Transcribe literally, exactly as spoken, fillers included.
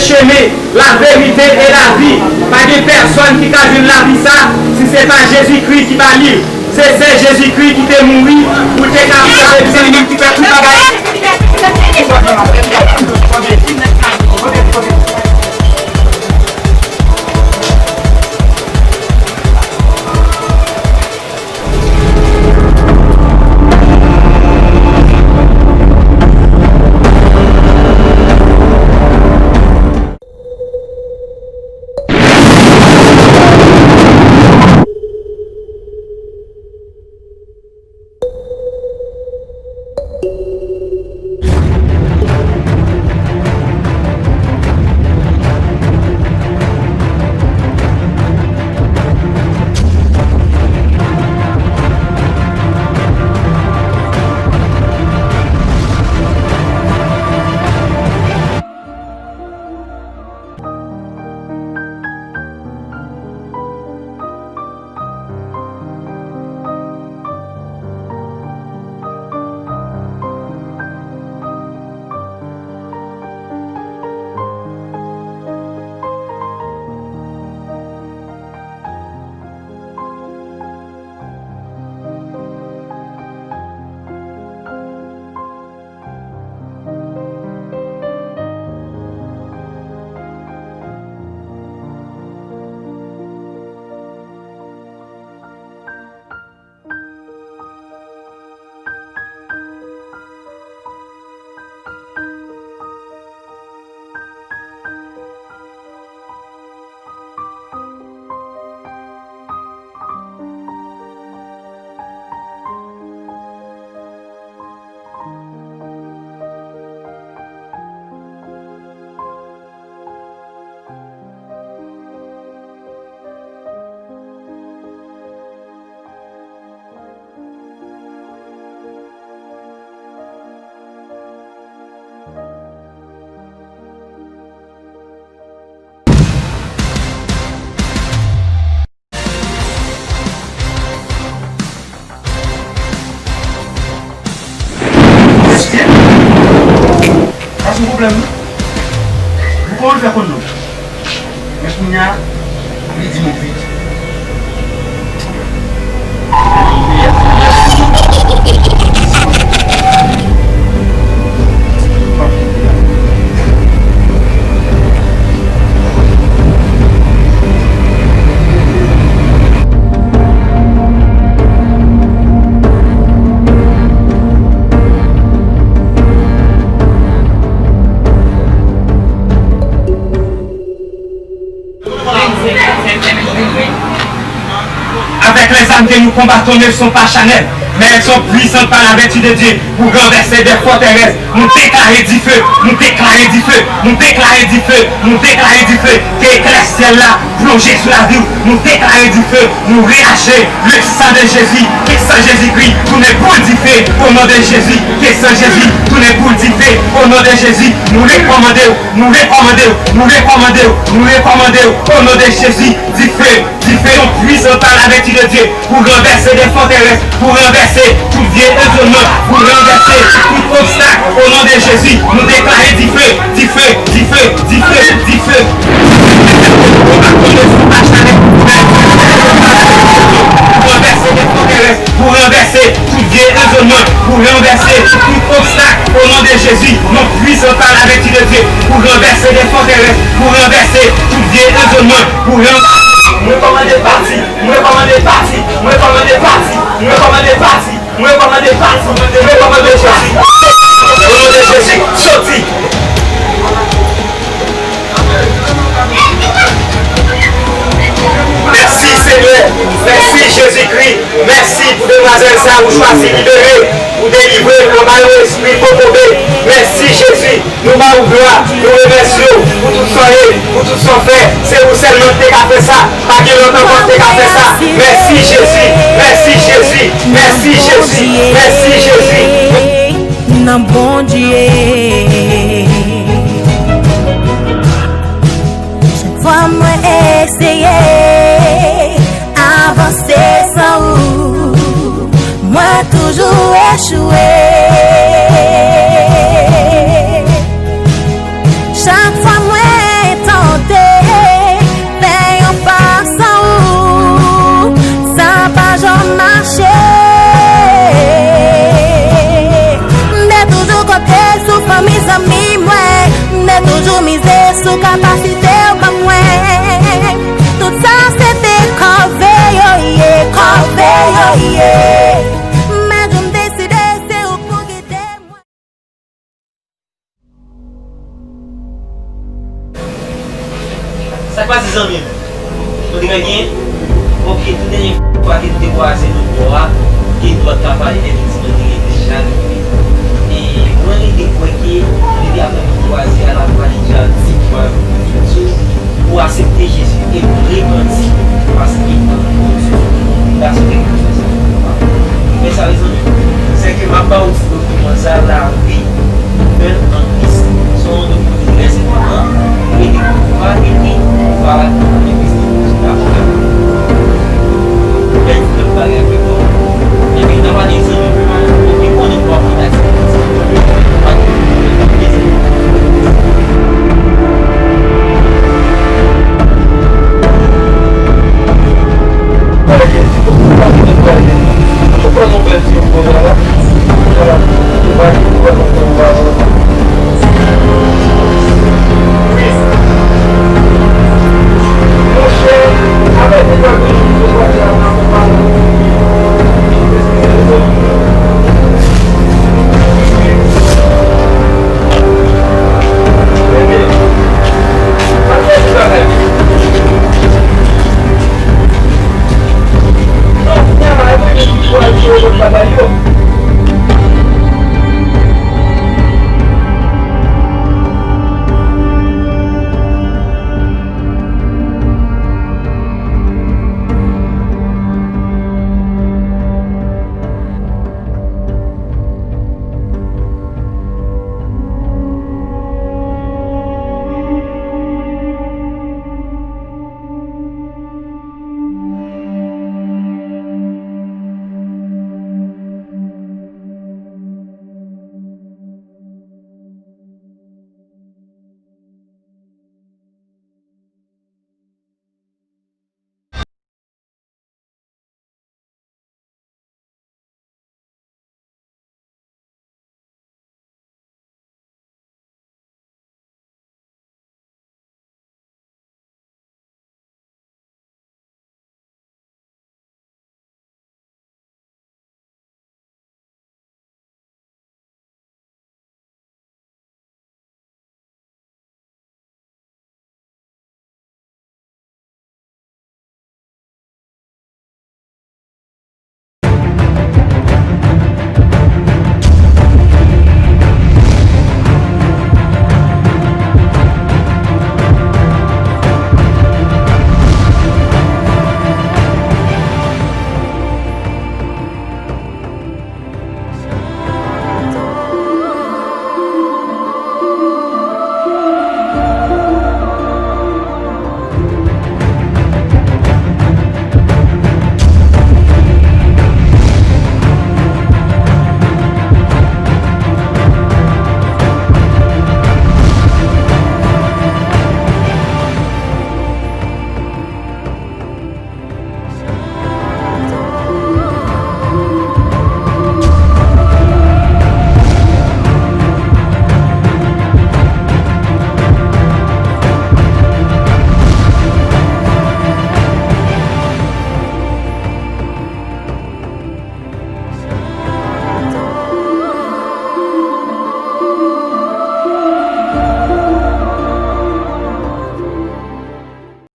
Chemen, laverite e lavi. Pa gen pèsonn ki ka jwenn lavi sa si se pa Jezikri ki ba li l. Se sèl Jezikri ki te mouri pou l te ka sove ti moun ki fè tout bagay. Èske pa sou pwoblèm, non? Ou kòman fè konn non? Men kounye a, li di m ou vit. Avec les armes que nous combattons ne sont pas charnelles, mais elles sont puissantes par la vertu de Dieu pour renverser des forteresses. Nou deklare dife, nou deklare dife, nou deklare dife, nou deklare dife. Ke eklè syèl la plonje sou lavi w. Nou deklare dife, nou relache le sang de Jésus. Ke san Jezikri tounen boul dife, o non de Jezi. Ke san Jezi tounen boul dife, o non de Jezi. Nou rekòmande w, nou rekòmande w, nou rekòmande w, nou rekòmande w, o non de Jezi. Dife, dife, yon pwisans pa la vèti de Dye. Pou ranvèse de fòterès, pou ranvèse tout vye rezonman, pou ranvèse tout obstak. O non de Jezi, nou deklare dife, dife, dife, dife, dife. Pou ranvèse de fòterès, pou ranvèse tout vye rezonman, pou ranvèse tout obstak. O non de Jezi, yon pwisans pa la vèti de Dye, pou ranvèse de fòterès, pou ranvèse tout vye rezonman, pou ranvèse. Mwen kòmande pati. Mwen kòmande pati, mwen kòmande pati, mwen kòmande pati, mwen kòmande pati, mwen kòmande pati. O non de Jezi, soti. Mèsi, Senyè. Mèsi, Jezikri. Mèsi pou demwazèl sa a ou chwazi libere, ou delivre l anba yon espri kokobe. Mèsi, Jezi. Nou ba ou glwa, nou remèsye w pou tout sa w ye, pou tout sa w fè. Se ou sèlman ki te ka fè sa. Pa gen lòt ankò ki te ka fè sa. Mèsi Jezi, mèsi Jezi, mèsi Jezi, mèsi Jezi. Nan Bondye. Chak fwa mwen eseye avanse san ou, mwen toujou echwe. Chak fwa mwen Zanmi mwen, m te toujou mize sou kapasite w ban mwen. Tout sa se te kòve yo ye, kòve yo ye. Men jou m deside se ou k pou gide mwen. Sa k pase zanmi m? Ou te ka gen? Ok, tout dènye fwa ke nou te kwaze lòt bò a, ke nou pa t ka pale, epi ti mwen